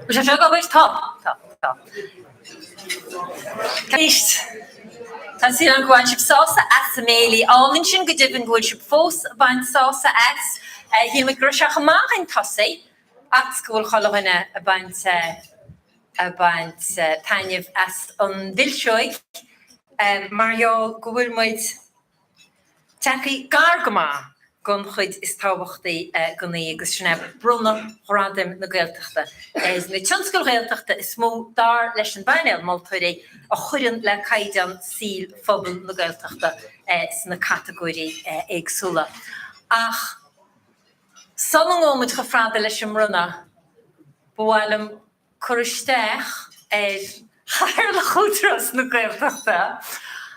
Bhfuil sé seo ag obair? Tá, tá, tá. Éist. Tá súil agam go bhain sibh sásamh as an mbéilí álainn sin, go deimhin go bhfuil sibh fós ag baint sásamh as. Shíl muid go raibh sé chomh maith againn tosaí ach go bhfuil chuile dhuine ag baint ag baint taitneamh as an mhilseoig mar gheall go bhfuil muid Tagtha gar go maith don chuid is tábhachtaí den oíche agus sin é bronnadh Ghradaim na Gaeltachta ar na tionscail Ghaeltachta is mó, dar leis an bpainéal moltóirí, a chuireann le caighdeán saoil phobal na Gaeltachta sna catagóirí éagsúla. Ach sula ngabhfaidh muid chomh fada leis an mbronnadh, ba mhaith liom cur isteach ar Chathaoirleach Údarás na Gaeltachta,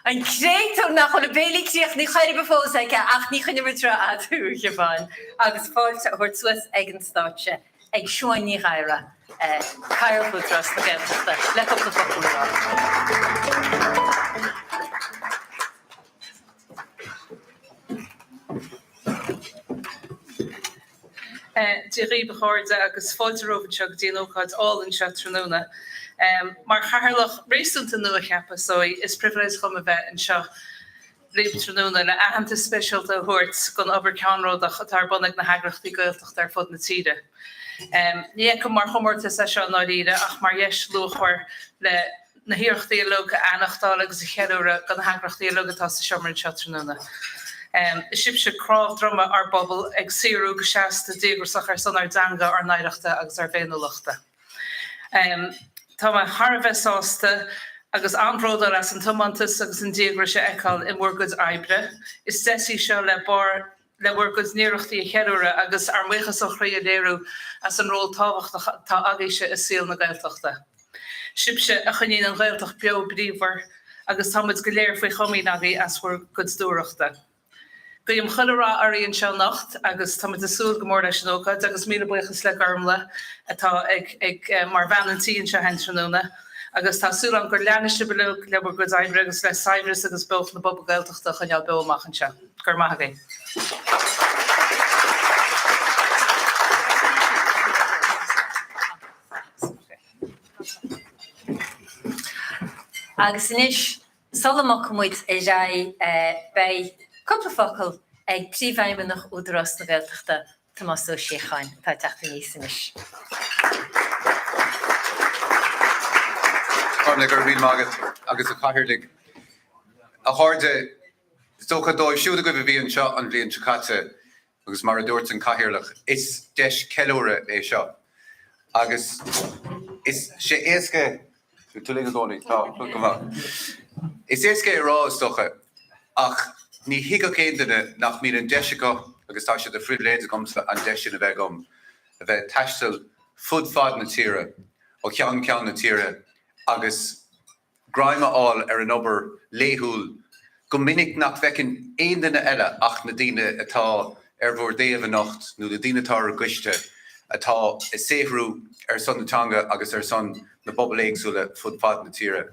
an créatúr nach bhfuil a béilí críochnaithe chor ar bith fós aici ach ní choinneoidh muid rófhada thú, a Shiobháin, agus fáilte a thabhairt suas ag an stáitse ag Siobhán Ní Ghadhra, Cathaoirleach Údarás na Gaeltachta, le cúpla focal a rá. Dia dhaoibh, a chairde, agus fáilte romhaibh anseo go dtí an ócáid álainn seo tráthnóna. Mar chathaoirleach réasúnta nua-cheaptha, is dóigh, is pribhléid dhom a bheith anseo libh tráthnóna le aitheantas speisialta a thabhairt don obair ceannródach atá ar bun ag na heagraíochtaí Gaeltachta ar fud na tíre. Ní fheicim mar chomórtas é seo i ndáiríre ach mar dheis luachmhar le na hiarrachtaí uilig a aithneachtáil agus a cheiliúradh do na heagraíochtaí uilig atá sa seomra anseo tráthnóna. Is sibhse cnámh droma ár bpobal, ag saothrú go seasta díograiseach ar son ár dteanga, ár n-oidhreachta agus ár bhféiniúlachta. Tá mé thar a bheith sásta agus an-bhródúil as an tiomantas agus an díograis a fheiceáil i bhur gcuid oibre. Is deis í seo le barr le bhur gcuid n-iarrachtaí a cheiliúradh agus ár mbuíochas ó chroí a léiriú as an ról tábhachtach atá agaibhse i saol na Gaeltachta. Sibhse a choinníonn an Ghaeltacht beo bríomhar agus tá muid go léir faoi chomaoin agaibh as bhur gcuid dúthrachta. Guím chuile rath oraibh anseo anocht agus tá muid ag súil go mór leis an ócáid agus míle buíochas le Gormlaith atá ag ag mar bhean an tí anseo féin tráthnóna agus tá súil agam go leanfaidh sibh uilig le bhur gcuid oibre agus le saibhreas agus beocht na bpobal Gaeltachta a choinneáil beo amach anseo. Go raibh maith agaibh. Agus anois, sula mbogfaidh muid ar aghaidh, beidh cúpla focal ag Príomhfheidhmeannach Údarás na Gaeltachta, Tomás Ó Síocháin, atá ag teacht aníos anois. Go raibh míle maith agat agus a Chathaoirligh. A chairde, Is dócha, dóibh siúd agaibh a bhí anseo an bhliain seo caite, agus mar a dúirt an Cathaoirleach, is deis ceiliúradh é seo. Agus is sé éasca, tú linn i gcónaí, tá, go maith. Is éasca é a rá, is dócha, ach ní thuigfeadh aon duine nach mbíonn an deis acu, agus tá sé de phribhléid agamsa an deis sin a bheith agam, a bheith ag taisteal fud fad na tíre, ó cheann ceann na tíre, agus greim a fháil ar an obair laethúil go minic nach bhfeiceann aon duine eile ach na daoine atá ar bhur dtaobh anocht nó na daoine atá ar an gcoiste atá ag saothrú ar son na teanga agus ar son na bpobal éagsúla fud fad na tíre.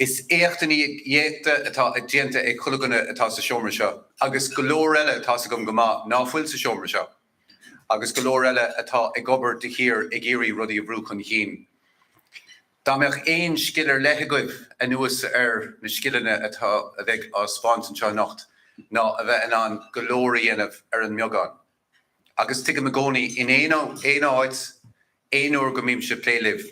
Is éacht i ndiaidh éachta atá déanta ag chuile dhuine atá sa seomra seo agus go leor eile tá's agam go maith ná fuil sa seomra seo agus go leor eile atá ag obair de shíor ag iarraidh rudaí a bhrú chun chinn. Dá mbeadh aon scil ar leith agaibh anuas ar na scileanna atá a bheidh á spáint anseo anocht ná a bheith in ann go leor a dhéanamh ar an mbeagán. Agus tuigim i gcónaí, in aon áit, aon uair go mbímse ag plé libh,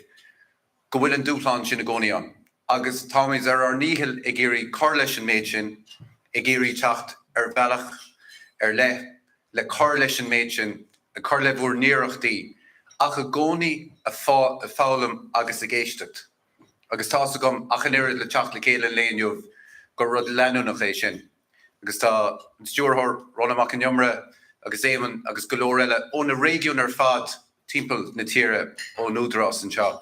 go bhfuil an dúshlán sin i gcónaí ann. Agus táimid ar ár ndícheall ag iarraidh cur leis an méid sin, ag iarraidh teacht ar bhealach ar leith le cur leis an méid sin, ag cur le bhur n-iarrachtaí, ach i gcónaí ag foghlaim agus ag éisteacht. Agus tá's agam, ach an oiread le teacht le chéile an lae inniu, gur rud leanúnach é sin. Agus tá an Stiúrthóir, Rónán Mac Con Iomaire, agus Éamonn agus go leor eile ó na réigiúin ar fad timpeall na tíre ón Údarás anseo,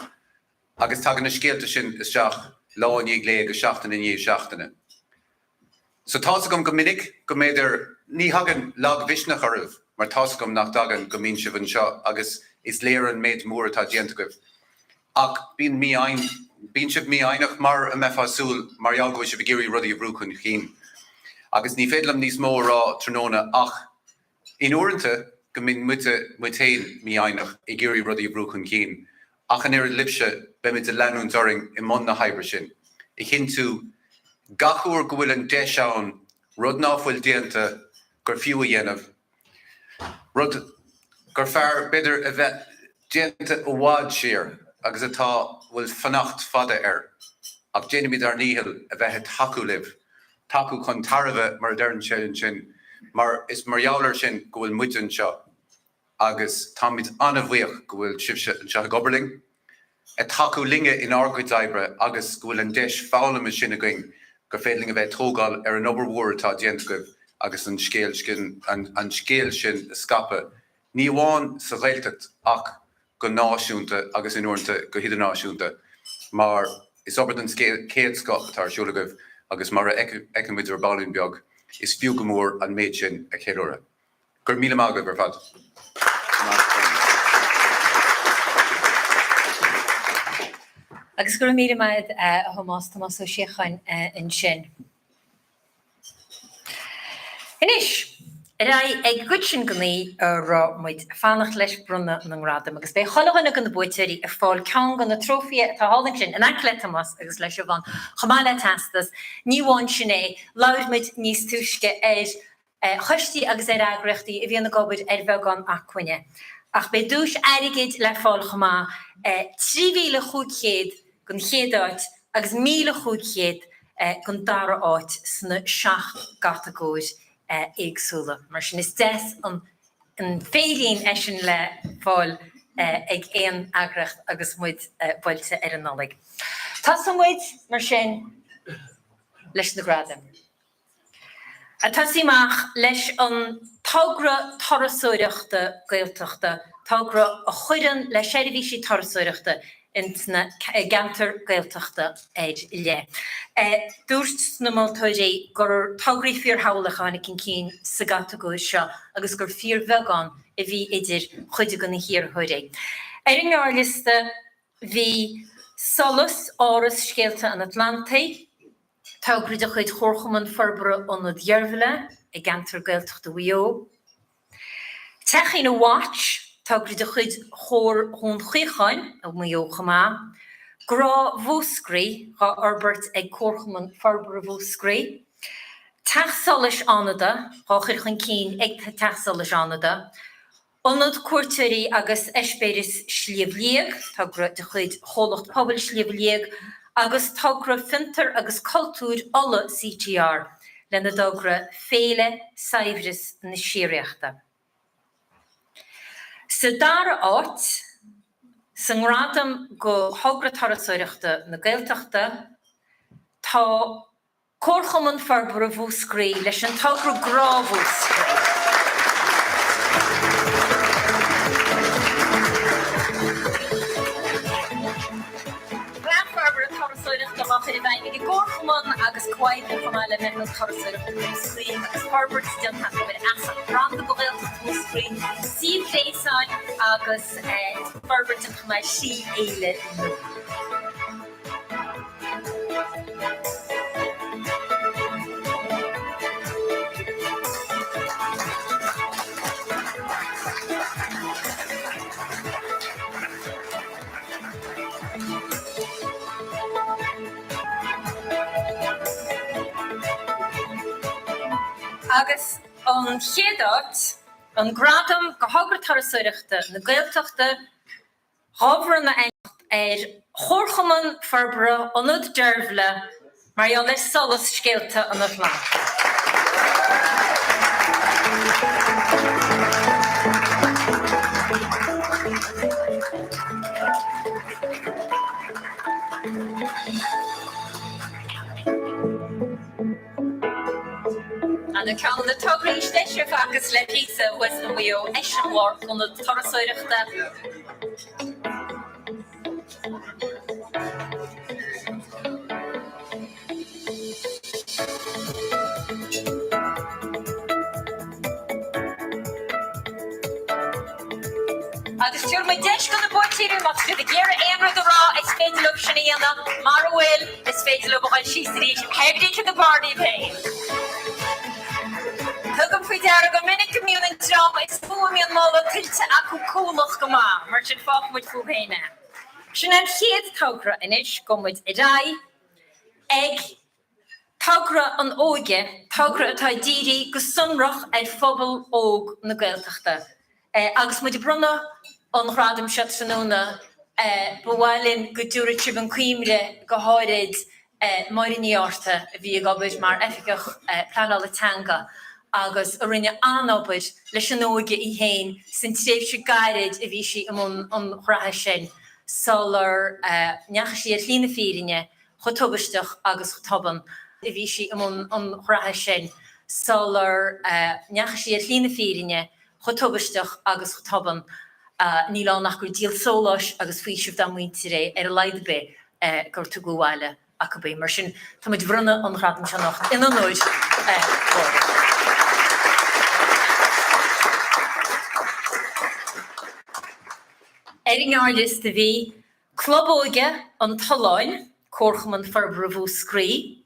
agus tagann na scéalta sin isteach lá i ndiaidh lae agus seachtain i ndiaidh seachtaine. So tá's agam go minic go mb'fhéidir, ní thagann lagmhisneach oraibh mar tá's agam nach dtagann, go mbíonn sibh anseo agus is léir an méid mór atá déanta agaibh. Ach bíonn mífhoighne, bíonn sibh mífhoighneach mar a mbeifeá ag súil mar gheall go bhfuil sibh ag iarraidh rudaí a bhrú chun cinn. Agus ní féidir liom níos mó a rá tráthnóna ach in uaireanta. go mbíonn muide, muid féin, mífhoighneach ag iarraidh rudaí a bhrú chun cinn, ach an oiread libhse, beimid ag leanúint orainn i mbun na hoibre sin, a chinntiú gach uair go bhfuil an deis ann rud ná fuil déanta gur fiú a dhéanamh, rud gur fearr, b'fhéidir, a bheith déanta i bhfad siar agus atá, bhfuil fanacht fada air. Ach déanfaimid ár ndícheall a bheith ag tacú libh, tacú chun tairbhe, mar a deireann sé ansin, mar is mar gheall air sin go bhfuil muide anseo agus táimid an-bhuíoch go bhfuil sibhse anseo ag obair linn. ag tacú linne inár gcuid oibre agus go bhfuil an deis foghlama sin againn gur féidir linn a bheith ag tógáil ar an obair mhór atá déanta agaibh agus an scéal an scéal sin a scaipeadh, ní amháin sa Ghaeltacht ach go náisiúnta agus in uaireanta go hidirnáisiúnta mar is obair den chéad scoth atá ar siúl agaibh agus mar a fheicfimid ar baillín beag, is fiú go mór an méid sin a cheiliúradh. Go raibh míle maith agaibh ar fad. Agus go raibh míle maith agat a Thomáis, Tomás Ó Síocháin ansin. Anois, ar aghaidh ag an gcuid sin den oíche a raibh muid ag fanacht leis, bronnadh na ngradam. Agus beidh chuile dhuine de na buaiteoirí ag fáil ceann de na trófaithe atá thall ansin in aice le Tomás agus le Siobhán, chomh maith le teastas. Ní amháin sin é, labhair muid níos túisce ar choistí agus ar eagraíochtaí a bhíonn ag obair ar bheagán acmhainne. Ach beidh duais airgid le fáil chomh maith, 3,500 don chéad áit agus 1,500 don dara háit sna 7 gcatagóir éagsúla. Mar sin is deas an féirín é sin le fáil ag aon eagraíocht agus muid buailte ar an Nollaig. Tosóidh muid, mar sin, leis na gradaim. Ag tosaí amach leis an togra turasóireachta Gaeltachta, togra a chuireann le seirbhísí turasóireachta ins na gceantar Gaeltachta ar leith. Dúirt na moltóirí gur tograí fíorshamhlaíocha a tháinig chun cinn sa gcatagóir seo agus gur fíorbheagán a bhí idir chuid de na hiarrthóirí. Ar an ngearrliosta bhí Solas, Áras Scéalta an Atlantaigh, Togra de chuid Chomharchumann Forbartha Ionad Dheirbhile i gceantar Gaeltachta Mhaigh Eo. Teachín an Watch, togra de chuid Chomhar Dhún Chaocháin i Maigh Eo chomh maith. Grá Mhúscraí, dhá fhorbairt ag Comharchumann Forbartha Mhúscraí. Teach Solais Fhánada, dhá chur chun cinn ag Teach Solais Fhánada. Ionad Cuairteoirí agus Eispéireas Shliabh Liag, togra de chuid Chomhlacht Pobail Shliabh Liag, agus togra Fiontar agus Cultúir Uladh CTR lena dtogra Féile Saibhreas na Síoraíochta. Sa dara háit, sa ngradam do Thogra Turasóireachta na Gaeltachta, tá. Comharchumann Forbartha Mhúscraí leis an togra Grá Mhúscraí. Plean forbartha turasóireachta á chur i bhfeidhm ag an gComharchumann agus comhoibriú chomh maith le Meitheal Turasóireachta Mhúscraí agus forbairt déanta acu ar fheasacht branda do Ghaeltacht Mhúscraí, suíomh gréasáin agus forbairt déanta chomh maith ar thrí fhéile nua. Agus an chéad áit, an gradam do Thogra Turasóireachta na Gaeltachta, Dhá bhronnadh ar Chomharchumann Forbartha Ionad Deirbhile mar gheall ar Solas Scéalta an Atlantaigh. Ana ceann de na tograí is deise a facthas le píosa thuas i Maigh Eo, eiseamláir d'ionad turasóireachta. Agus tabharfaidh muid deis do na buaiteoirí má tá siad ag iarraidh aon rud a rá, is féidir leo sin a dhéanamh mara bhfuil, is féidir leo a dhul síos arís, pé brí cad a b'fhearr daoibh féin. Tugaim faoi deara go minic go mbíonn an dream is mó a mbíonn moladh tuillte acu cúlach go maith, mar sin fágfaidh muid fúthu féin é. Sin an chéad togra anois, gabhfaidh muid ar aghaidh ag togra an óige, togra atá dírithe go sonrach ar phobal óg na Gaeltachta. Agus muid ag bronnadh an ghradaim seo tráthnóna, ba mhaith linn go dtabharfadh sibh an cuimhne go háirid Máire Ní Fhátharta a bhí ag obair mar Oifigeach Pleanála Teanga agus a rinne an-obair leis an óige í féin san tréimhse gairid a bhí sí i mbun an ghraithe sin sular ndeachaigh sí ar shlí na fírinne chomh tubaisteach agus chomh tobann a bhí sí i mbun an ghraithe sin sular ndeachaigh sí ar shlí na fírinne chomh tubaisteach agus chomh tobann. Níl ann ach gur díol sóláis agus faoisimh dá muintir é ar a laghad ar bith gur tugadh abhaile acu í. Mar sin, tá muid ag bronnadh an ghradaim seo anocht in onóir Mháire. Ar an ngearrliosta bhí Club Óige an tSuláin, Comharchumann Forbartha Mhúscraí,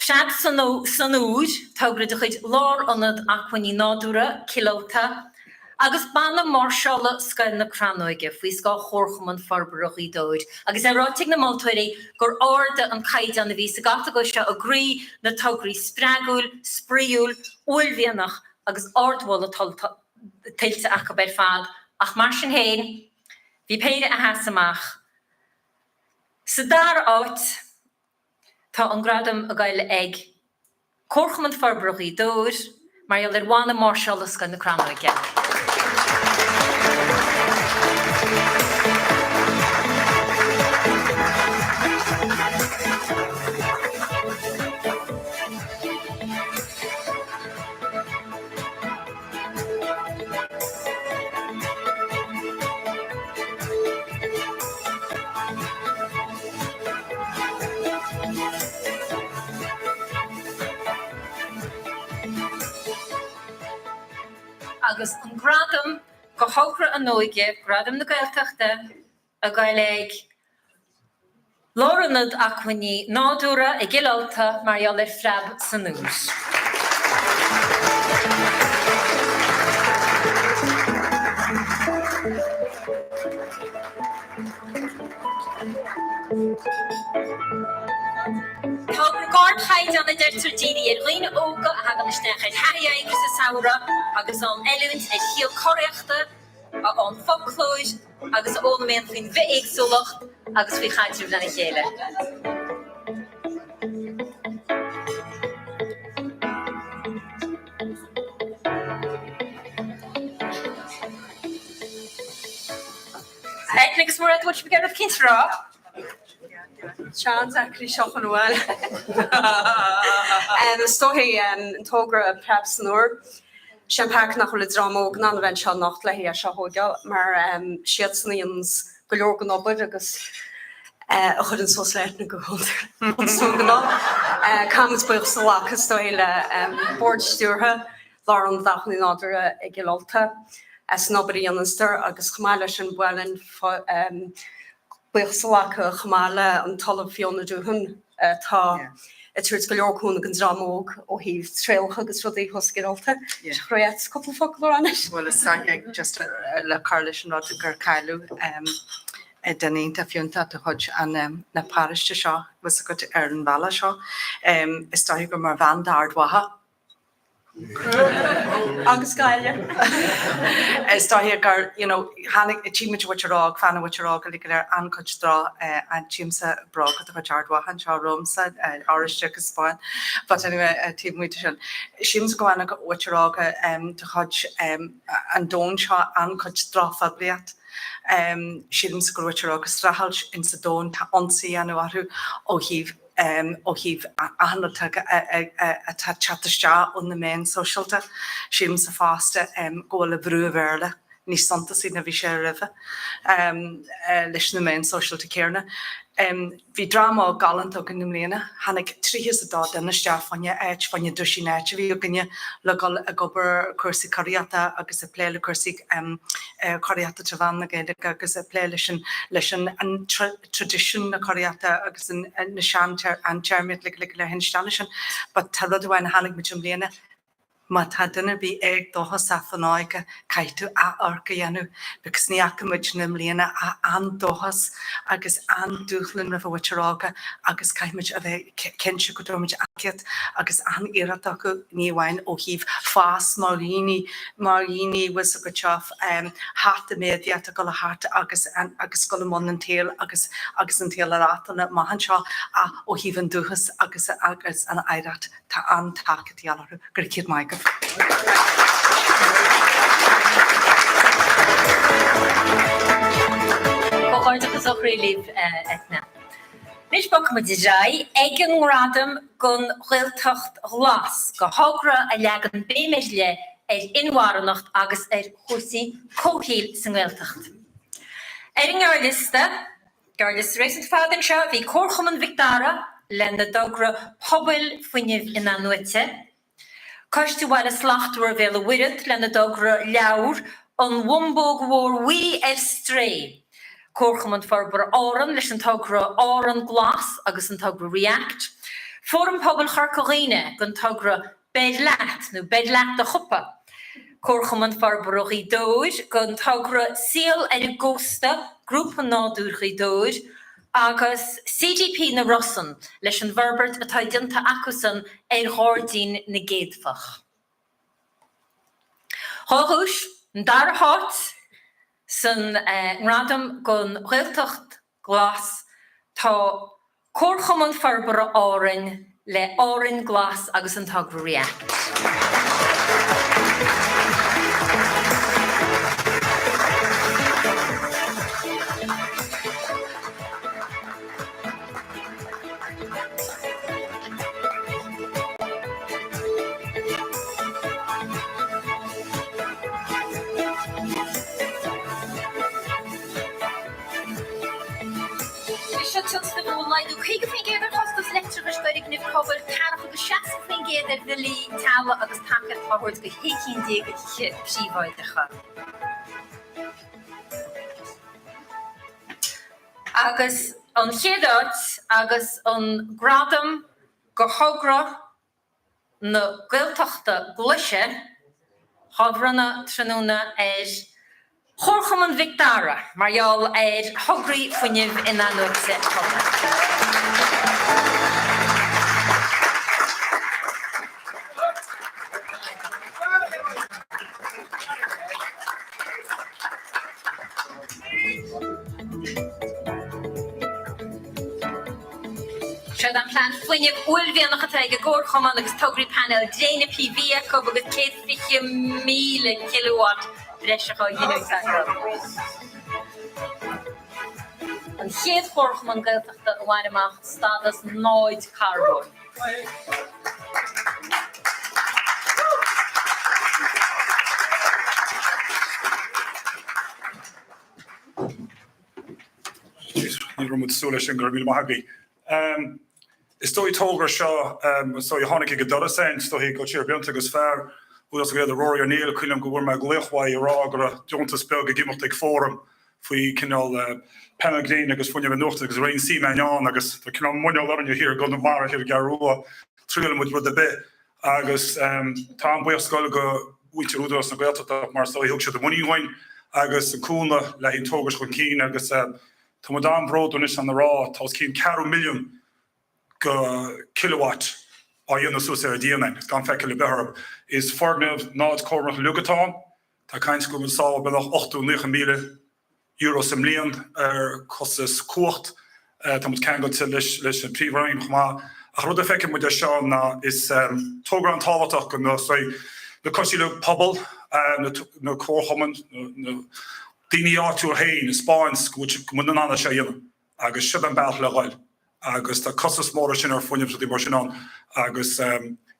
Preab san Iúr, togra de chuid Lárionad Acmhainní Nádúrtha, Cill Ulta, agus Banna Máirseála Scoil na Crannóige, faoi scáth Chomharchumann Forbartha Ghaoth Dobhair, agus é ráite ag na moltóirí gur arda an caighdeán a bhí sa gcatagóir seo i gcroí na tograí spreagúil, spraíúil, uaillmhianach agus ardmholadh tuillte acu ar fad, ach mar sin féin, bhí péire a sheas amach. Sa dara háit, tá an gradam ag goil ag Comharchumann Forbartha Ghaoth Dobhair mar gheall ar Bhanna Máirseála Scoil na Crannóige. Agus an gradam do Thogra an Óige, Gradam na Gaeltachta, ag goil ag Lárionad Acmhainní Nádúrtha i gCill Ulta mar gheall ar Phreab san Iúr. Togra d'ardchaighdeán a deirtear dírithe ar dhaoine óga a thagann isteach ar thaithí oibre sa samhradh agus a fhaigheann oiliúint ar shaol curaíochta, a fhaigheann foclóir agus a fhoghlaimíonn faoin bhithéagsúlacht agus faoi chaidreamh lena chéile. Eithne agus Mairéad, bhfuil sibh ag iarraidh rud eicínt a rá? Sean Zachary seo chun abhaile. Is dóichí an togra Preab san Iúr. Sé an peaca nach bhfuil an dream óg in ann a bheith anseo anocht le é seo a thóigeáil mar siadsan a dhéananns go leor den obair agus a chuireann suas le Eithne go gnáth. Caithfimid buíochas a ghlacadh is dóichí le Bord Stiúrtha Lárionad Acmhainní Nádúrtha i gCill Ulta as an obair a dhéananns agus chomh maith leis sin ba mhaith linn buíochas a ghlacadh chomh maith le an tOllamh Fiona Doohan atá ag tabhairt go leor cúnamh don dream óg ó thaobh trialacha agus rudaí thuas i gCill Ulta. Rith cúpla focal a rá anois. Bhuel is dóiche just le cur leis an rud gur cailleadh duine iontach fiúntach de chuid an na paróiste seo was agat ar an bhealach seo. Is dóiche gur mar bhean d'Ard Mhacha Agus Gaillimh. Is dóiche gur, you know, tháinig, tchímid an mhuintir óg, faigheann an mhuintir óg uilig go léir an-chuid droch, tchímse bróga de chuid Ard Mhacha anseo romhamsa, oráiste agus bán. But anyway, taobh amuigh de sin, sílimse go bhfaigheann an mhuintir óg de chuid an domhain seo an-chuid drochphoiblíocht. Sílimse go bhfuil an mhuintir óg ag streachailt insa domhan, tá ionsaí á dhéanamh orthu ó thaobh, ó thaobh achan rud atá ag teacht isteach ó na meáin sóisialta. Sílimse fosta go bhfuil an brú an Bhéarla níos suntasaí ná bhí sé roimhe leis na meáin sóisialta céanna. Bhí dream óg galánta againn i mbliana. Tháinig 32 duine isteach fá choinne áit, fá choinne duisín áit a bhí againne le dhul ag obair cúrsaí curaíochta agus ag plé le cúrsaí curaíochta trí mheán na Gaeilge agus ag plé leis an leis an traidisiún na curaíochta agus na sean-téarmaíocht le le le hinstealladh sin. But tá rud amháin a chonaic muid i mbliana. Má tá duine ar bith éadóchasach fán óige, caithfidh tú athamharc a dhéanamh because ní fhaca muid i mbliana ach an-dóchas agus an-dúshlán roimh an mhuintir óga agus caithfidh muid a bheith cinnte go dtabharfaidh muid tacaíocht agus an-iarracht acu, ní amháin ó thaobh fás mar dhaoine, mar dhaoine bhfuil agat seo thart i méadaíocht ag dul thart agus agus dul i mbun an tsaoil agus agus an tsaol a reáchtáil amach anseo ach ó thaobh an dúchas agus agus an oidhreacht. Tá an-tacaíocht de dhíobháil orthu. Go raibh céad maith agaibh. Comhghairdeachas ó chroí libh, Eithne. Anois bogfaidh muid ar aghaidh ag an nGradam don Ghaeltacht Ghlas, do thogra a leagann béim ar leith ar inmharthanacht agus ar chúrsaí comhshaoil sa nGaeltacht. Ar an ngearrliosta, Gearrliosta réasúnta fada anseo, bhí Comharchumann Mhic Dara lena dtogra Pobail Fuinnimh Inathnuaite, Coiste Bhaile Slachtmhar Bhéal an Mhuirthead lena dtogra leabhar An Bhumbóg Mhór Bhuí ar Strae, Comharchumann Forbartha Árann leis an togra Árann Glas agus an togra ReAct, Fóram Pobail Chorca Dhuibhne don togra Beir Leat nó Beir Leat do Chupa, Comharchumann Forbartha Ghaoth Dobhair don togra Saol ar an gCósta, Grúpa Nádúir Ghaoth Dobhair agus CDP na Rosann leis an bhforbairt atá déanta acusan ar Ghairdín na gCéadfach. Dhá dhuais, an dara háit san nGradam don Ghaeltacht Glas tá Comharchumann Forbartha Árainn le Árainn Glas agus an togra ReAct. Seo tionscnamh a bhfuil laghdú 50% ar chostas leictreachais d'fhoirgnimh pobail, ceathracha go 60% ar bhillí teaghlaigh agus tacaíocht á thabhairt do shé cinn déag de thithe príobháideacha. Agus an chéad áit agus an gradam do thogra na Gaeltachta Glaise á bhronnadh tráthnóna ar Chomharchumann Mhic Dara mar gheall ar thograí fuinnimh inathnuaite pobail. Seo an plean fuinnimh uaillmhianach atá ag an gComharchumann agus tograí painéal gréine PV acu agus 120,000 kilowatt breise á ghiniúint acu. An chéad chomharchumann Gaeltachta a bhain amach stádas náid carbóin. Ní raibh muid ag súil leis sin, go raibh míle maith agaibh. Is dóigh togra seo, is dóigh tháinig ag an doras againn, is dóigh go siar blianta agus fear Údarás na Gaeltachta Rory O'Neill, cuimhin liom go bhfuair mé glaoch uaidh ag rá go raibh deontas beag ag imeacht ag Fóram faoi cineál painéil gréine agus fuinneamh inathnuaite agus roinn suim againn ann agus tá cineál muineál orainne thiar i gConamara thiar i gCeathrú Rua, triaileann muid rud ar bith. Agus tá an-bhuíochas ag dul go mhuintir Údarás na Gaeltachta mar is dóigh thug siad a muinín dhúinn agus an cúnamh le haghaidh an togra seo chun cinn agus tá muid an-bhródúil anois ann a rá tá os cionn ceathrú milliún go kilowatt á dhéanamh suas ar an díon againn gan feithicil ar bith orthu. Is foirgneamh náid carbónach uilig atá ann. Tá caint go bhfuil sábháil beagnach 80, 90 míle euro sa mbliain ar costas cumhacht. Tá muid ceangailte leis leis an príomhroinn chomh maith. Ach rud a feiceann muid ar seo ná is togra an-tábhachtach go na na coistí le pobal, na na comharchumainn, na daoine áitiúil féin a 'spáint go bhfuil go bhfuil muid in ann é seo a dhéanamh. Agus siod an bealach le dhul. Agus tá costas mór sin ar fuinneamh is rudaí mar sin ann agus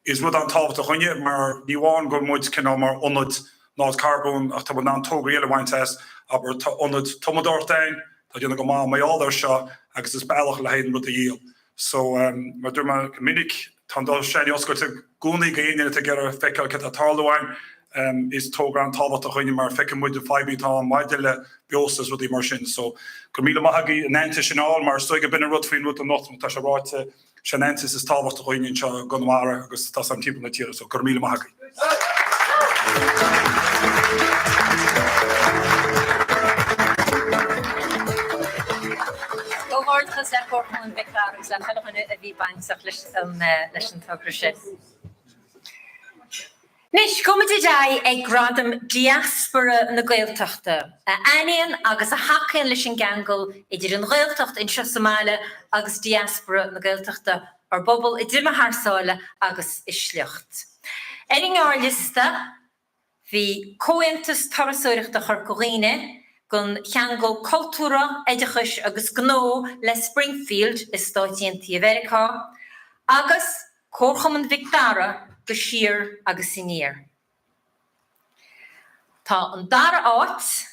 is rud an-tábhachtach dhúinne mar ní amháin go bhfuil muid cineál mar ionad náid carbóin ach tá muid in ann tograí eile a bhaint as, abair tá ionad tumadóireachta againn, tá déanamh go maith mar gheall air seo agus is bealach le haghaidh an rud a dhíol. So mar a dúirt mé go minic, tá an doras s'againne oscailte i gcónaí go éinne atá ag iarraidh feiceáil céard atá ag tarlú againn. Is togra an-tábhachtach dhúinne mar feiceann muid an fadhb atá ann maidir le breosla is rudaí mar sin. So, go raibh míle maith agaibh an aitheantas sin a fháil mar is dóigh go b'in an rud faoin rud anocht má tá sé ráite, sé an aitheantas is tábhachtaí dhúinne anseo i gConamara agus tá san timpeall na tíre. So, go raibh míle maith agaibh. Comhghairdeachas le Comharchumann Mhic Dara agus le chuile dhuine a bhí bainteach leis an togra sin. Anois, gabhfaimid ar aghaidh ag Gradaim Diaspora na Gaeltachta, a aithníonn agus a thacaíonn leis an gceangal idir an Ghaeltacht anseo sa mbaile agus Diaspora na Gaeltachta, ár bpobal a d'imigh thar sáile agus a sliocht. Ar an ngearrliosta bhí Comhaontas Turasóireachta Chorca Dhuibhne don cheangal cultúrtha, oideachais agus gnó le Springfield i Stáit Aontaithe Mheiriceá, agus Comharchumann Mhic Dara do Siar agus Aniar. Tá an dara háit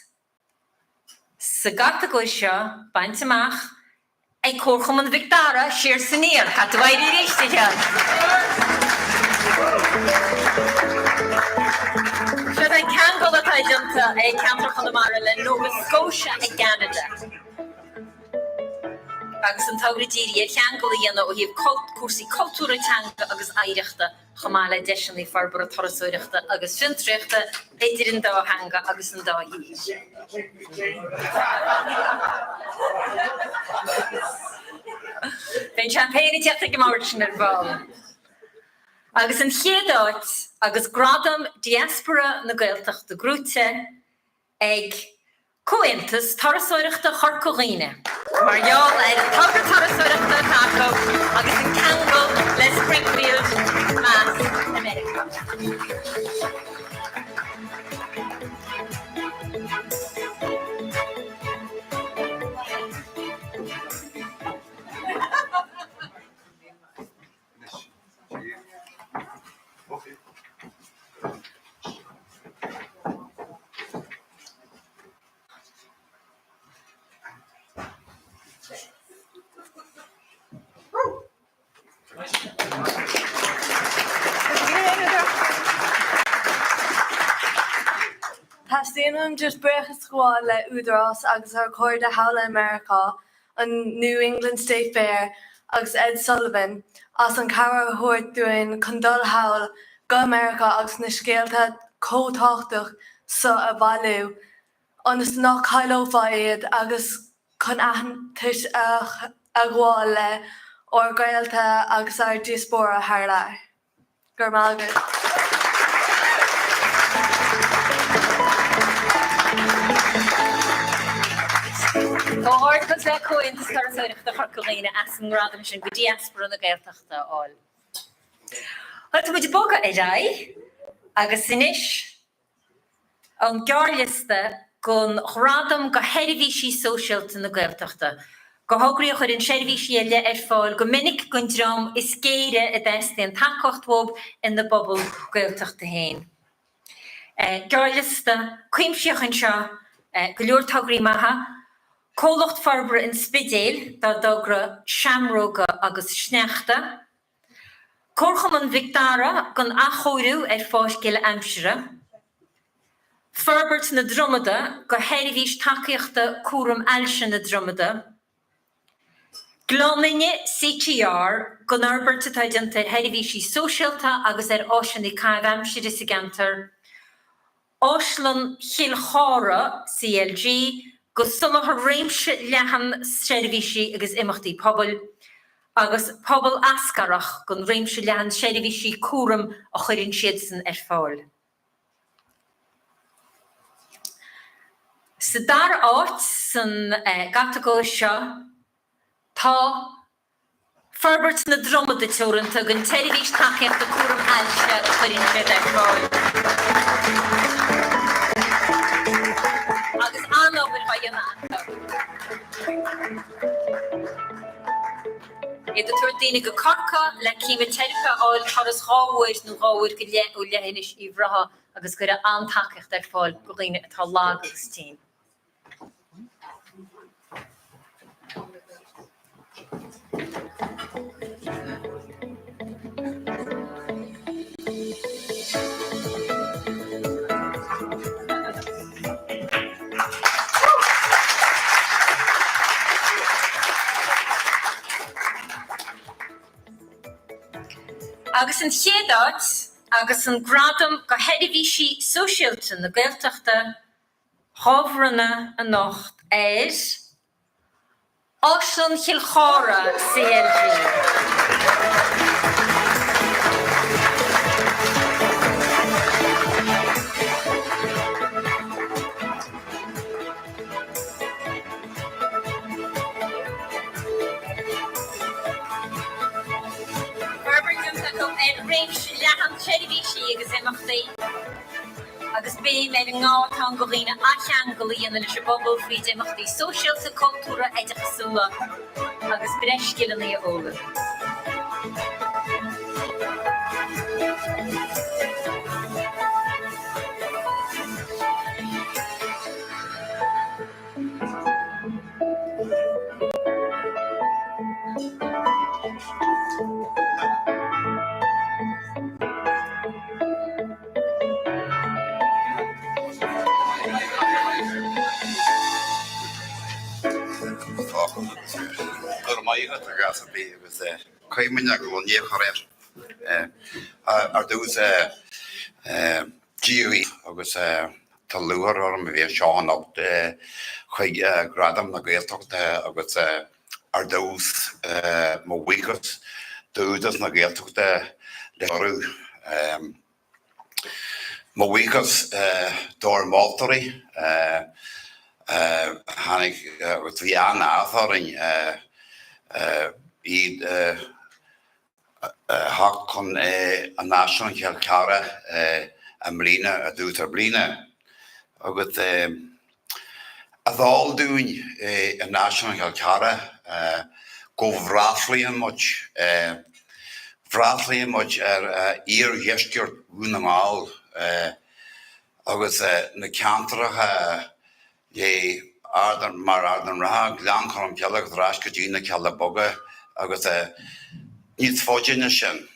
sa gcatagóir seo bainte amach ag Comharchumann Mhic Dara, Siar 's Aniar. Caithfidh tú éirí arís, a Sheáin. Seo an ceangal atá déanta ag ceantar Chonamara le Nova Scotia i gCeanada. Agus an togra dírithe ar cheangal a dhéanamh ó thaobh cúrsaí cultúrtha, teanga agus oidhreachta chomh maith le deiseanna forbartha turasóireachta agus fiontraíochta idir an dá theanga agus an dá thír. Beidh an champagne ag teacht ag an mbord sin ar ball. Agus an chéad áit agus gradam Diaspora na Gaeltachta gnóite ag Comhaontas Turasóireachta Chorca Dhuibhne mar gheall ar an togra turasóireachta atá acu agus an ceangal le Springfield, Mass. i Meiriceá. Teastaíonn uaim just buíochas a ghabháil le Údarás agus ár gcairde thall i Meiriceá an New England State Fair agus Ed Sullivan as an cabhair a thabhairt dúinn chun dul thall go Meiriceá agus na scéalta chomh tábhachtach so a bhailiú ionas nach cailleofá iad agus chun aitheantas a ghabháil le ár gaolta agus ár diaspóra thar lear. Go raibh maith agat. Comhghairdeachas le Comhaontas Turasóireachta Chorca Dhuibhne as an ngradam sin go Diaspora na Gaeltachta a fháil. Tá muid ag bogadh ar aghaidh agus anois An gearrliosta don Ghradam do Sheirbhísí Sóisialta na Gaeltachta, do thograí a chuireann seirbhísí ar leith ar fáil go minic don dream is géire a dteastaíonn tacaíocht uathu ina bpobal Gaeltachta féin. Gearrliosta cuimsitheach anseo, go leor tograí maithe. Comhlacht Forbartha an Spidéil dá dtogra Seamróga agus Sneachta. Comharchumann Mhic Dara don athchóiriú ar Pháirc Uile Aimsire, Forbairt na Dromada do sheirbhís tacaíochta cúram ailse na Dromada, Gleann Fhinne CTR don fhorbairt atá déanta ar sheirbhísí sóisialta agus ar áiseanna caitheamh aimsire sa gceantar, Áislann Chill Chartha CLG do soláthar réimse leathan seirbhísí agus imeachtaí pobail, agus Pobal Eascarrach don réimse leathan seirbhísí cúraim a chuireann siadsan ar fáil. Sa dara háit san gcatagóir seo tá. Forbairt na Dromada Teoranta don tseirbhís tacaíochta cúram ailse a chuireann siad ar fáil. Agus an-obair á dhéanamh acu. Iad ag tabhairt daoine go Corcaigh le ceimiteiripe a fháil turas 2 uair nó 2 uair go leith ó Leithinis Uíbh Ráthaigh agus ag cur an-tacaíocht ar fáil do dhaoine atá lag agus tinn. Agus an chéad áit. Agus an gradam do Sheirbhísí Sóisialta na Gaeltachta dhá bhronnadh anocht ar Áislann Chill Chartha CLG. Forbairt déanta acu ar réimse leathan seirbhísí agus imeachtaí agus béim ar an ngá atá ann do dhaoine athcheangal a dhéanamh leis an bpobal fríd imeachtaí sóisialta, cultúrtha, oideachasúla agus breis scileanna a fhoghlaim. Go raibh maith agat a Ghasaí agus cuimhne go bhfuil ní chur air ar dtús Dia dhaoibh agus tá lúcháir orm a bheith anseo anocht chuig Gradaim na Gaeltachta agus ar dtús mo bhuíochas d'Údarás na Gaeltachta le cuireadh. Mo bhuíochas dár moltóirí a tháinig agus bhí an-áthas orainn iad a theacht chun an Áislann Chill Chartha i mbliana, i dtús na bliana. Agus is eol dúinn in Áislann Chill Chartha go bhfreastalaíonn muid, freastalaíonn muid ar iardheisceart Dhún na nGall agus na ceantracha le mar Ard an Rátha, Gleann Cholm Cille agus ar ais go dtí na Cealla Beaga agus níos faide ná sin.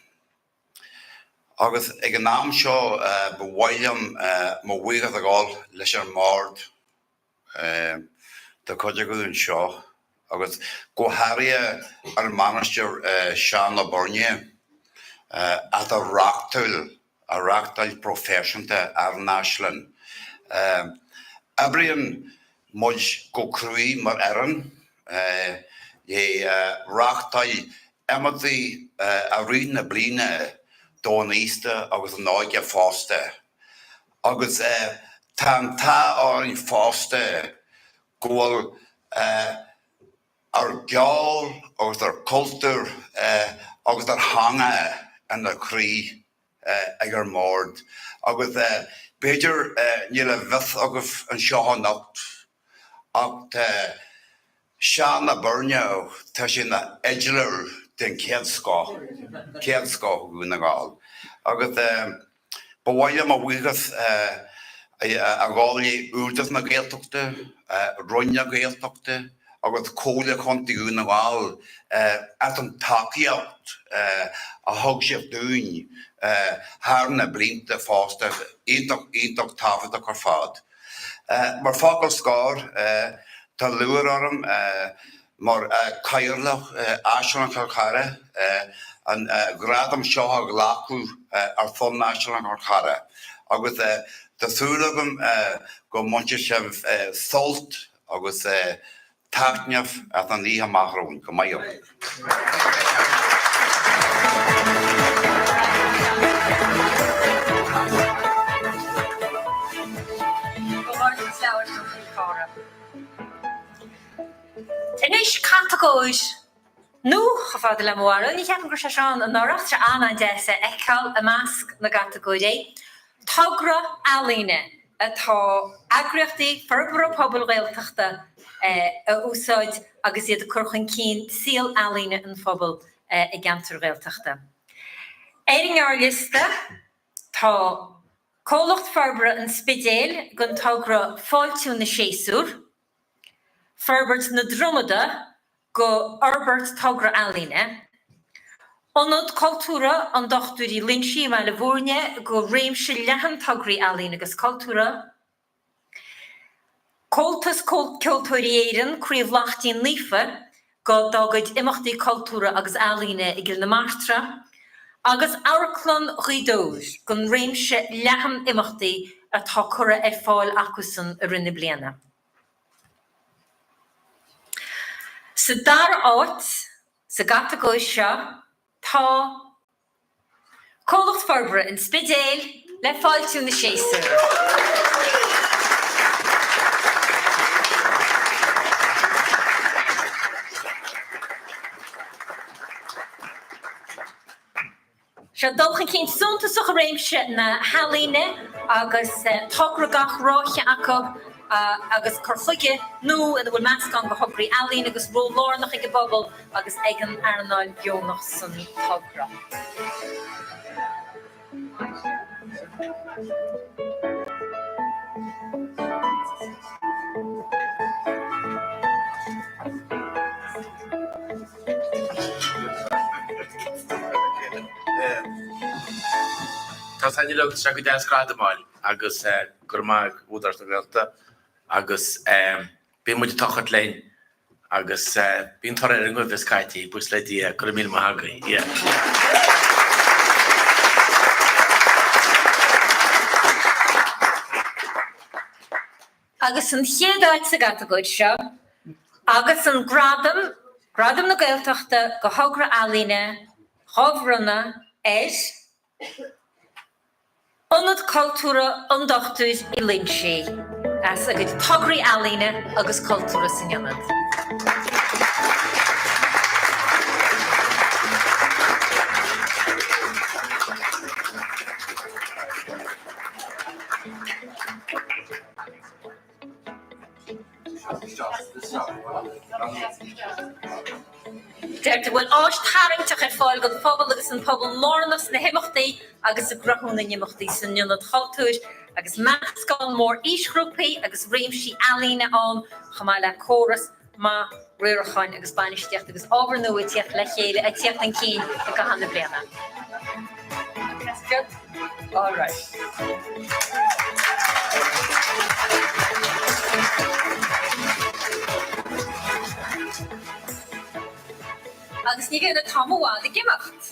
Agus ag an am seo ba mhaith liom mo bhuíochas a ghabháil leis an mbord de chuid agaibh anseo agus go háirithe ar an mbainisteoir Seán Ó Beirne as a reáchtáil a reáchtáil proifisiúnta ar an Áislann. Oibríonn muid go cruaidh mar fhoireann le reáchtáil imeachtaí i rith na bliana don aosta agus an óige fosta. Agus tá an t-ádh orainn fosta go bhfuil ár gceol agus ár cultúr agus ár theanga ina chroí ag ár mbord. Agus b'fhéidir níl a bhfios agaibh anseo anocht ach tá Seán Ó Beirne, tá sé ina fhidléir den chéad scoth, céad scoth Dhún na nGall. Agus Ba mhaith liom mo bhuíochas a ghabháil le Údarás na Gaeltachta, Roinn na Gaeltachta agus Comhairle Chontae Dhún na nGall as an tacaíocht a thug siad dúinn thar na blianta fosta. Iontach, iontach tábhachtach ar fad. Mar focal scoir, tá lúcháir orm Mar Chathaoirleach Áislann Chill Chartha, an gradam seo a ghlacadh ar son Áislann Chill Chartha agus tá súil agam go mbainfidh sibh sult agus taitneamh as an oíche amach romhainn. Go maith agaibh. Comhghairdeas le Áislann Chill Chartha. Anois, catagóir nua chomh fada le mo bharúil, ní cheapaim go raibh sé seo ann anuraidh, tá sé an-an-deas a fheiceáil i measc na gcatagóirí. Togra ealaíne atá eagraíochtaí forbartha pobail Ghaeltachta a úsáid agus iad ag cur chun cinn saol ealaíne an phobail i gceantair Ghaeltachta. Ar an ngearrliosta tá Comhlacht Forbartha an Spidéil don togra Fáiltiú na Séasúr, Forbairt na Dromada go Fhorbairt Togra Ealaíne, Ionad Cultúrtha an Dochtúir Uí Loingsigh i mBaile Bhúirne go réimse leathan tograí ealaíne agus cultúrtha, Comhaltas Ceoltóirí Éireann, Craobh Laichtín Naofa go dá gcuid imeachtaí cultúrtha agus ealaíne i gCill na Martra. Agus Amharclann Ghaoth Dobhair don réimse leathan imeachtaí atá curtha ar fáil acusan i rith na bliana. Sa dara háit sa gcatagóir seo tá Comhlacht Forbartha an Spidéil le Fáiltiú na Séasúr. Seo dul chun cinn suntasach i réimse na healaíne agus togra gach ráithe acu agus cur chuige nua ina bhfuil meascán de thograí ealaíne agus ról lárnach ag an bpobal agus ag an earnáil dheonach san togra. Tá sé uilig tá sé go deas gradam a fháil agus go raibh maith ag Údarás na Gaeltachta agus bíonn muid ag tochailt linn agus bíonn toradh ar an gcoimhthíos scaití, buíochas le Dia, go raibh míle maith agaibh. Yeah. Agus an chéad áit sa gcatagóir seo agus an gradam, Gradam na Gaeltachta do Thogra Ealaíne dhá bhronnadh ar Ionad Cultúrtha an Dochtúir Uí Loingsigh as a gcuid tograí ealaíne agus cultúrtha san ionad. Deirtear go bhfuil áis tarraingteach ar fáil don phobal agus an pobal lárnach sna himeachtaí agus i gcruthú na n-imeachtaí san Ionad Cultúir agus meascán mór aoisghrúpaí agus réimsí ealaíne ann chomh maith le córas maith riaracháin agus bainistíochta agus ábhar nua ag tíocht le chéile, ag tíocht chun cinn i gcaitheamh na bliana. All right. Agus ní bheidh an t-am i bhfad ag imeacht.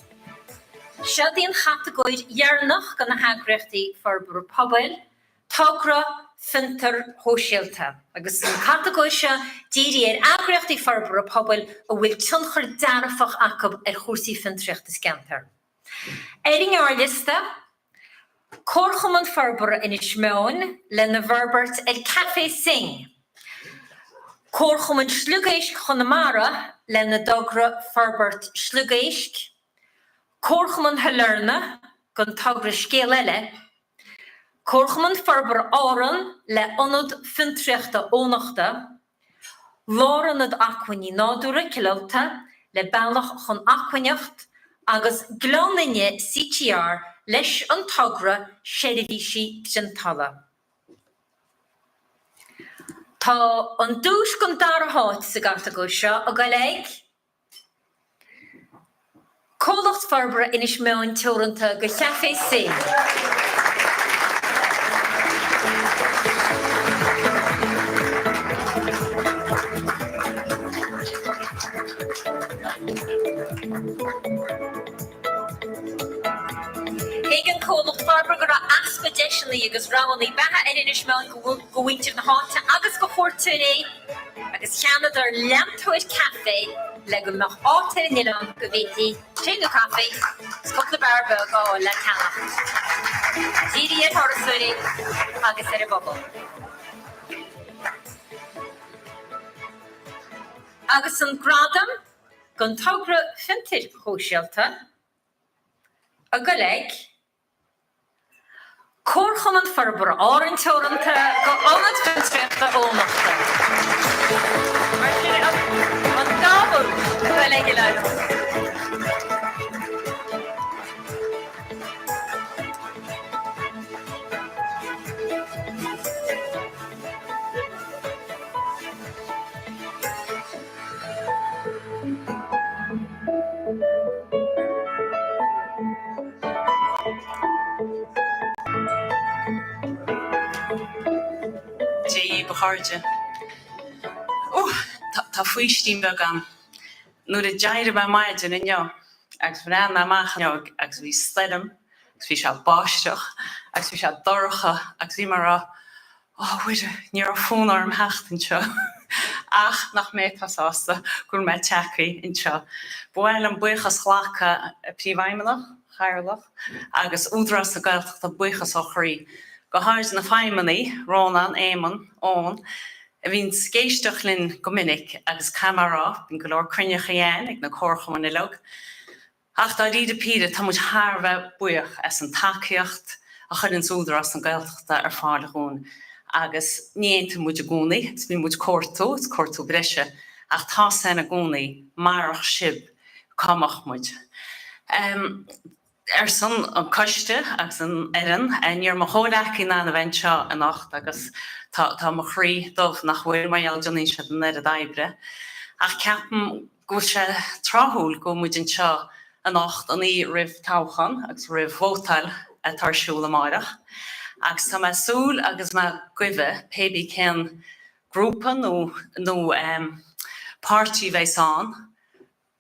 Seo í an chatagóir dheireanach de na heagraíochtaí forbartha pobail. Togra Fiontair Shóisialta, agus an catagóir seo dírithe ar eagraíochtaí forbartha pobail a bhfuil tionchar dearfach acu ar chúrsaí fiontraíochta sa gceantar. Ar an ngearrliosta, Comharchumann Forbartha Inis Meáin lena bhforbairt ar Café Synge, Comharchumann Sliogéisc Chonamara lena dtogra Forbairt Sliogéisc, Comharchumann Shailearna don togra Scéal Eile, Comharchumann Forbartha Árann le Ionad Fiontraíochta Eoghanachta, Lárionad Acmhainní Nádúrtha, Cill Ulta, le Bealach chun Acmhainneacht agus Gleann Fhinne CTR leis an togra Seirbhísí Priontála. Tá an duais don dara háit sa gcatagóir seo ag goil ag. Comhlacht Forbartha Inis Meáin Teoranta do Chaifé Synge. Thuig an comhlacht forbartha go raibh easpa deiseanna agus roghanna beatha ar Inis Meáin do mhuintir na háite agus do chuairteoirí. agus cheannaíodar leantóir caife le go mbeadh áit ar an oileán go bhféadfaí tae nó caife agus cúpla beár beag a fháil le ceannach. Dírithe ar thurasóirí agus ar an bpobal. Agus an gradam don togra fiontair shóisialta ag goil ag. Comharchumann Forbartha Árann Teoranta do Ionad Fiontraíochta Eoghanachta. Mar sin, an dá dhuais ag goil ag Oileán. Dia dhaoibh, a chairde. Ó, tá faoistin beag ann. Nuair a d'éirigh mé maidin inniu. Agus bhreathnaigh mé amach an fhuinneog agus bhí stoirm agus bhí sé ag báisteach agus bhí sé dorcha agus bhí mé ag rá, Ó, a Mhuire, ní raibh fonn orm theacht anseo ach nach mé atá sásta go bhfuil mé tagtha anseo. Ba mhaith liom buíochas a ghlacadh Príomhfheidhmeannach, Chathaoirleach agus Údarás na Gaeltachta buíochas ó chroí, go háirid na feidhmeannaigh, Rónán, Éamonn, Eoin, a bhíonns ag éisteacht linn go minic agus caithfidh mé a rá, bíonn go leor cruinneachaí ann ag na comharchumainn uilig, ach dáiríre píre tá muid thar a bheith buíoch as an tacaíocht a chuireanns Údarás na Gaeltachta ar fáil dhúinn agus ní aontaíonn muid i gcónaí agus bíonn muid ag comhairtiú, is comhairtiú breise, ach tá's a'inn i gcónaí, marach sibh, cá mbeadh muid? Ar son an coiste agus an fhoireann, ní raibh mo chomhghleacaí in ann a bheith anseo anocht agus tá mo chroí dubh nach bhfuil mar gheall déanann siad an oiread oibre. Ach ceapaim go bhfuil sé tráthúil go bhfuil muid anseo anocht an oíche roimh toghchán agus roimh vótáil atá ar siúl amáireach. Agus tá mé ag súil agus mé ag guibhe pé bí cén grúpa nó nó páirtí a bheas ann,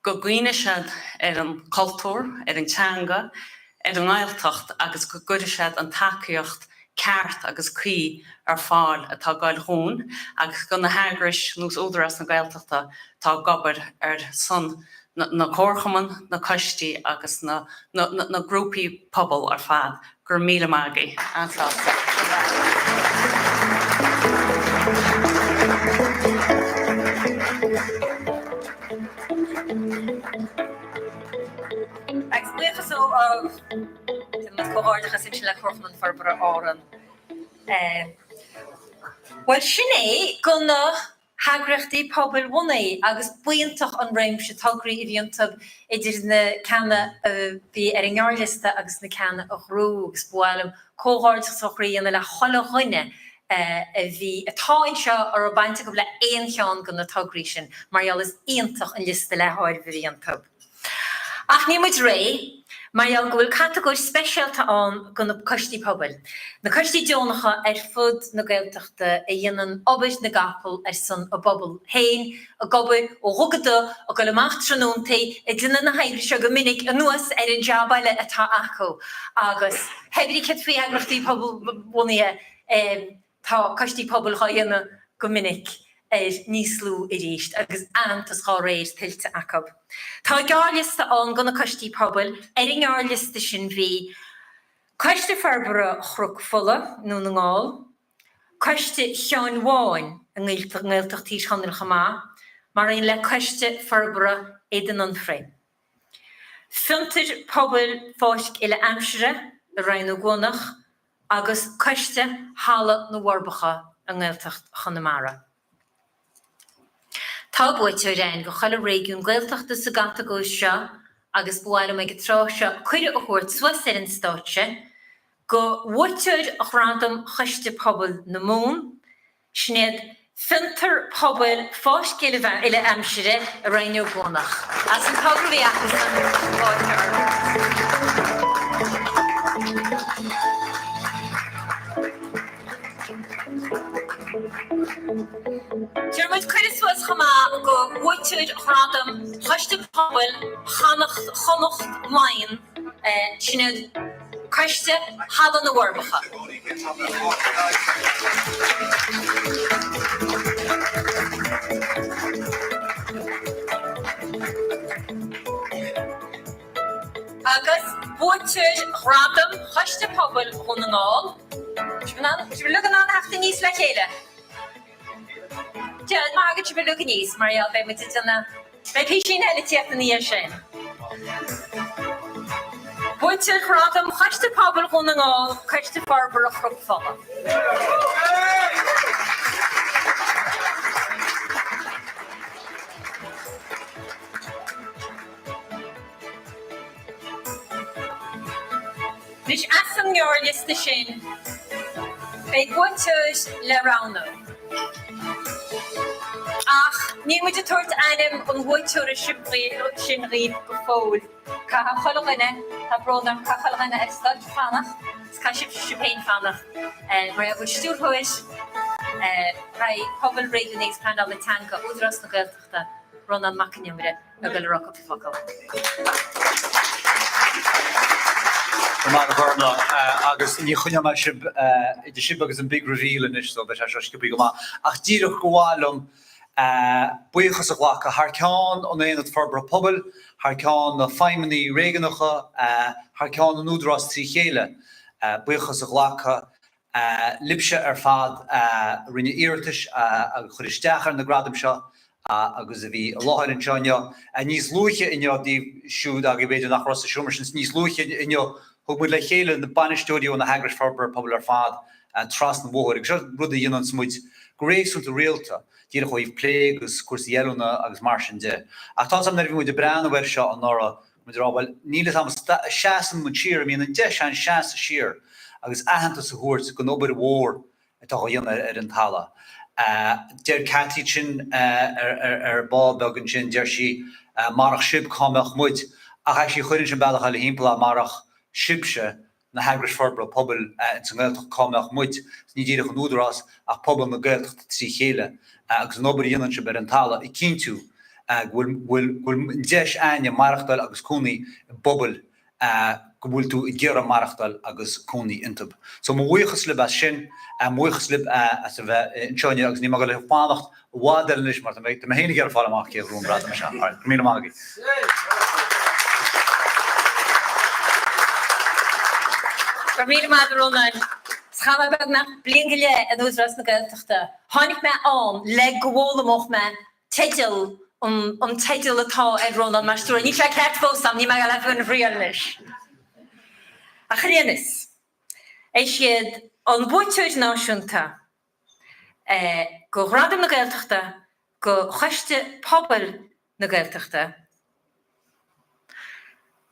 go gcuimhneoidh siad ar an cultúr, ar an teanga, ar an nGaeltacht agus go gcuirfidh siad an tacaíocht ceart agus cuí ar fáil atá ag goil dhúinn agus do na heagrais nós Údarás na Gaeltachta atá ag obair ar son na comharchumann, na coistí agus na grúpaí pobail ar fad. Go raibh míle maith agaibh. An-sásta. Agus buíochas ó déanaimid comhghairdeachas ansin le Comharchumann Forbartha Árann. Bhuel sin é go na heagraíochtaí pobail bhunaithe agus b'iontach an réimse tograí a bhí iontu idir na ceanna a bhí ar an ngearrliosta agus na ceanna a ghnóthaigh agus ba mhaith liom comhghairdeachas ó chroí a dhéanamh le chuile dhuine a bhí, atá anseo a raibh baint acu le aon cheann de na tograí sin mar gheall is iontach an liosta le háireamh a bhí iontu. Ach níl muid réidh, mar gheall go bhfuil catagóir speisialta ann do na coistí pobail, na coistí deonacha ar fud na Gaeltachta a dhéanann obair na gcapall ar son a bpobal féin, ag obair ó dhubh go dubh, ag dul amach tráthnóntaí, ag déanamh na hoibre seo go minic anuas ar an jab eile atá acu. Agus hé brí céard faoi eagraíochtaí pobalbhunaithe, Tá coistí pobail dhá dhéanamh go minic ar níos lú arís agus aitheantas dhá réir tuillte acu. Tá gearrliosta ann do na coistí pobail. Ar an ngearrliosta sin bhí Coiste Forbartha Chnoc Fola i nDún na nGall, Coiste Sheáin Bháin i nGaeltacht Thír Chonaill chomh maith, mar aon le Coiste Forbartha Éadan Anfraidh. Fiontar Pobail Pháirc Uile Aimsire i Rinn Ó gCuanach agus Coiste Halla na bhForbacha i nGaeltacht Chonamara. Tá buaiteoir ann do chuile réigiún Gaeltachta sa gcatagóir seo agus ba mhaith liom ag an tráth seo cuireadh a thabhairt suas ar an stáitse go bhuaiteoir Ghradam Choiste Pobail na Mumhan, Sin iad Fiontar Pobail Pháirc Uile Aimsire i Rinn Ó gCuanach. As an togra a bhí acusan, fáilte orthu. Tabharfaidh muid cuireadh suas chomh maith go bhuaiteoir Ghradam Choiste Pobail Chonnacht Chonnacht Laighean, sin iad Coiste Halla na bhForbacha. Agus buaiteoir Ghradam Choiste Pobail Dhún na nGall. Sibh uilig in ann theacht aníos le chéile? Déan maith agat sibh uilig aníos mar gheall beidh muid ag déanamh Beidh písín eile ag tíocht ina dhiaidh sin. Buaiteoir Ghradam Choiste Pobail Dhún na nGall, Coiste Forbartha Chnoc Fola. Anois as an ngearrliosta sin, beidh buaiteoir le roghnú. Ach níl muid ag tabhairt ainm an bhuaiteora sin dhaoibh go fóill. Caithfidh chuile dhuine, tá brón orm, caithfidh chuile dhuine ar an stáitse fanacht agus caithfidh sibh féin fanacht mar go bhfuil Stiúrthóir Roinn Pobail, Réigiúnaí agus Pleanála Teanga, Údarás na Gaeltachta, Rónán Mac Con Iomaire, ag dul a rá cúpla focal. Go maith agat Gormlaith agus ní choinneoidh mé sibh idir sibh agus an big reveal anois so beidh sé seo sciobtha go maith. Ach díreach gur mhaith liom buíochas a ghlacadh thar ceann an Aonad Forbartha Pobail, thar ceann na feidhmeannaí réigiúnacha, thar ceann an Údarás trí chéile, buíochas a ghlacadh libhse ar fad a rinne iarratais agus chuir isteach ar na gradaim seo agus a bhí i láthair anseo inniu. Níos luaithe inniu, daoibh siúd agaibh b'fhéidir nach raibh sa seomra sin, níos luaithe inniu thug muid le chéile na bainisteoirí ó na heagrais forbartha pobail ar fad trasna an bhóthair agus seo rud a dhéananns muid go réasúnta rialta, díreach ó thaobh plé agus cúrsaí oiliúna agus mar sin de. Ach tá's agam nuair a bhí muid ag breathnú air seo anuraidh, muid ag rá bhuel níl fhios agam, seasann muid siar, an mbíonn an deis ann seasamh siar agus aitheantas a thabhairt don obair mhór atá á dhéanamh ar an talamh. Deir Cathy sin ar ball beag ansin, deir sí, marach sibh cá mbeadh muid? Ach actually chuirfinnse an bealach eile thimpeall é, marach sibhse, na heagrais forbartha pobail ins an nGaeltacht, cá mbeadh muid? Ní díreach an Údarás ach pobal na Gaeltachta trí chéile agus an obair a dhéanann sibh ar an talamh ag cinntiú go bhfuil an deis a'inne maireachtáil agus cónaí i bpobail go bhfuil tú ag iarraidh maireachtáil agus cónaí iontu. So mo bhuíochas libh as sin, mo bhuíochas libh as a bheith anseo inniu agus níl mé ag dul fanacht i bhfad eile anois mar tá mé féin ag iarraidh fáil amach cé a ghnóthaigh an gradam seo. Alright, go raibh míle maith agaibh. Go raibh míle maith agat a Rónáin. Chaith mé beagnach bliain go leith in Údarás na Gaeltachta. Tháinig mé ann le go bhfoghlaimeodh mé teideal an teideal atá ar Rónán mar stiúrthóir. Níl sé ceart fós agam, níl mé ag dul a thriail anois. Ach ar aon nós, is iad an buaiteoir náisiúnta do Ghradam na Gaeltachta do Choiste Pobail na Gaeltachta,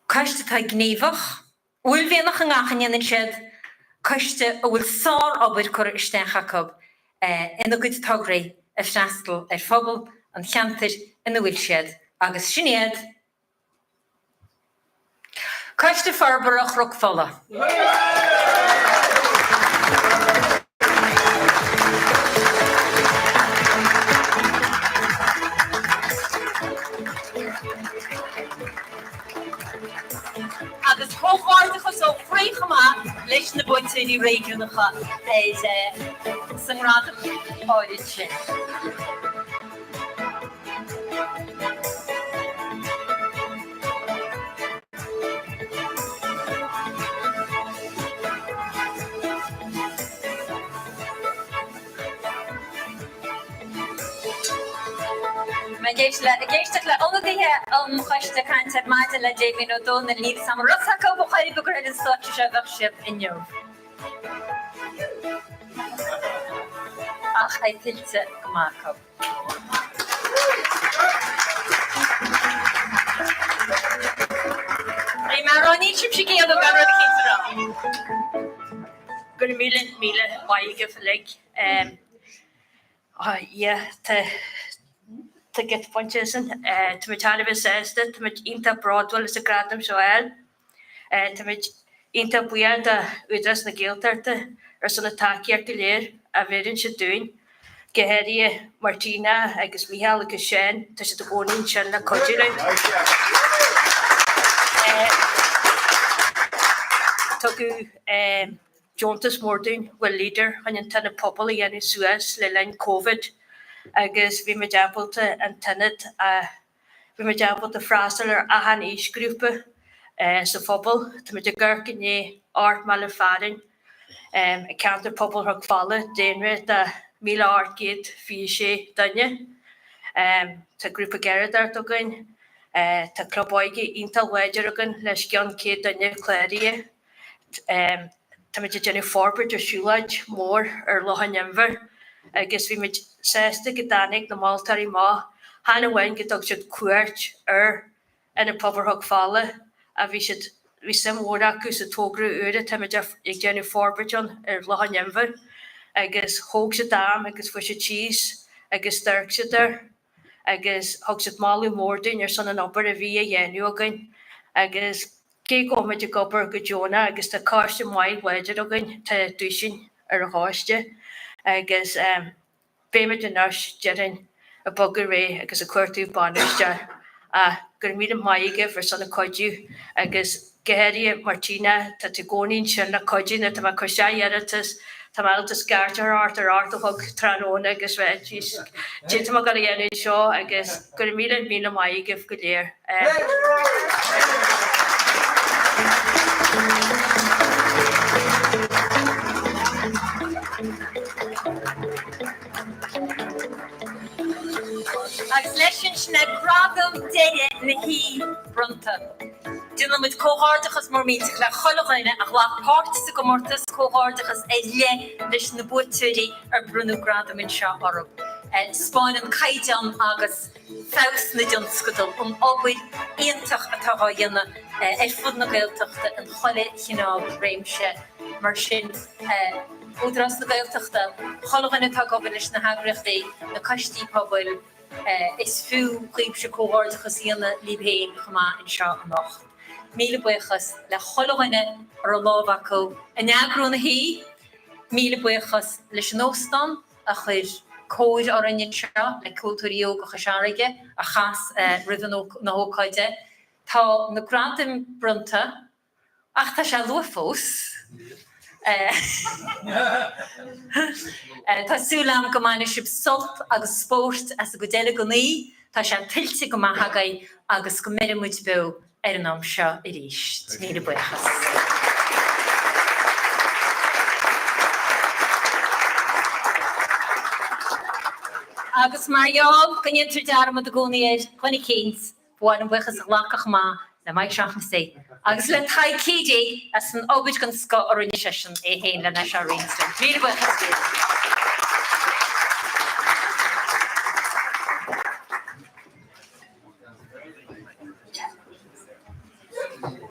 coiste atá gníomhach, uaillmhianach i ngach a ndéanann siad, coiste a bhfuil sár-obair curtha isteach acu ina gcuid tograí ag freastal ar phobal an cheantair ina bhfuil siad agus sin iad Coiste Forbartha Chnoc Fola. Agus comhghairdeachas ó chroí chomh maith leis na buaiteoirí réigiúnacha ar sa ngradam áirid sin. Ag éisteacht le ionadaithe an choiste ag caint ar maidin le Damien Ó Dónaill, níl 'fhios a'm an raibh acu a chuir go ar an stáitse seo a bheadh siad inniu. Ach é tuillte go maith acu. Bhí mé a rá níl sibhse ag éalú gan rud eicínt a rá. Go raibh míle míle maith agaibh uilig. Yeah, tá tá giota bainte asainn. Táimid thar a bheith sásta, táimid iontach bródúil as an gradam seo a fháil. Táimid iontach buíoch do Údarás na Gaeltachta ar son na tacaíocht go léir a bheireann siad dúinn, go háirithe Martina agus Micheál agus Seán, tá siad i gcónaí ansin le cuidiú linn. Tugadh deontas mór dúinn ó Leader chun an t-ionad pobail a dhéanamh suas le linn Covid agus bhí muid ábalta an t-ionad a Bhí muid ábalta freastal ar achan aoisghrúpa sa phobal. Táimid ag amharc i ndiaidh 8 mbaile fearainn i gceantar pobail Chnoc Fola, daonra de 1,826 duine. Tá grúpa garraíodóireachta againn, tá club óige iontach láidir againn le os cionn 100 duine cláraithe. Táimid ag déanamh forbairt ar siúlóid mhór ar Loch an Inbhir agus bhí muid sásta go dtáinig na moltóirí amach, chan amháin go dtug siad cuairt ar Ionad Pobail Chnoc Fola ach bhí siad, bhí suim mhór acu sa togra úr atáimid ag déanamh forbairt ann ar Loch an Inbhir agus thóg siad am agus fuair siad síos agus d'amharc siad air agus thug siad moladh mór dúinn ar son an obair a bhí á dhéanamh againn agus Cé go bhfuil muid ag obair go deonach agus tá coiste maith láidir againn, tá duaiseanna ar an choiste agus beimid anois, déarfainn, ag bogadh ar aghaidh agus ag cuartú bainisteoir. Ach go raibh míle maith agaibh ar son an cuidiú agus. Go háirithe Martina, tá tú i gcónaí ansin le cuidiú nuair atá mé ag cur isteach iarratas, tá mé ábalta scairt a chur ort ar 8 a chlog tráthnóna agus bheith jeez, cad é tá mé ag dul a dhéanamh anseo agus go raibh míle míle maith agaibh go léir. Agus leis sin, sin é gradam deiridh na hoíche bronnta. Déanann muid comhghairdeachas mór millteach le chuile dhuine a ghlac páirt sa gcomórtas, comhghairdeachas ar leith leis na buaiteoirí ar bronnadh gradaim anseo orthu. Spáineann caighdeán agus feabhas na dtionscadal an obair iontach atá á dhéanamh ar fud na Gaeltachta in chuile chineál réimse. Mar sin, Údarás na Gaeltachta, chuile dhuine atá ag obair leis na heagraíochtaí, na coistí pobail, Is fiú dhaoibhse comhghairdeachas a dhéanamh libh féin chomh maith anseo anocht. Míle buíochas le chuile dhuine a raibh lámh acu in eagrú na hoíche. Míle buíochas leis an óstán a chuir cóir orainn anseo, le Ceoltóirí Óga Chois Fharraige a chas roimh na hócáide. Tá na gradaim bronnta. Ach tá sé luath fós. Tá súil agam go mbainfidh sibh sult agus spórt as an gcuid eile den oíche, tá sé tuillte go maith agaibh agus go mbeirfidh muid beo ar an am seo arís. Míle buíochas. Agus mar gheall go ndéantar dearmad i gcónaí ar dhuine eicínt, Ba mhaith liom buíochas a ghlacadh chomh maith le Mike Shaughnessy agus le Tadhg Keady as an obair den scoth a rinne seisean é féin lena seo a roinnt linn. Míle buíochas libh.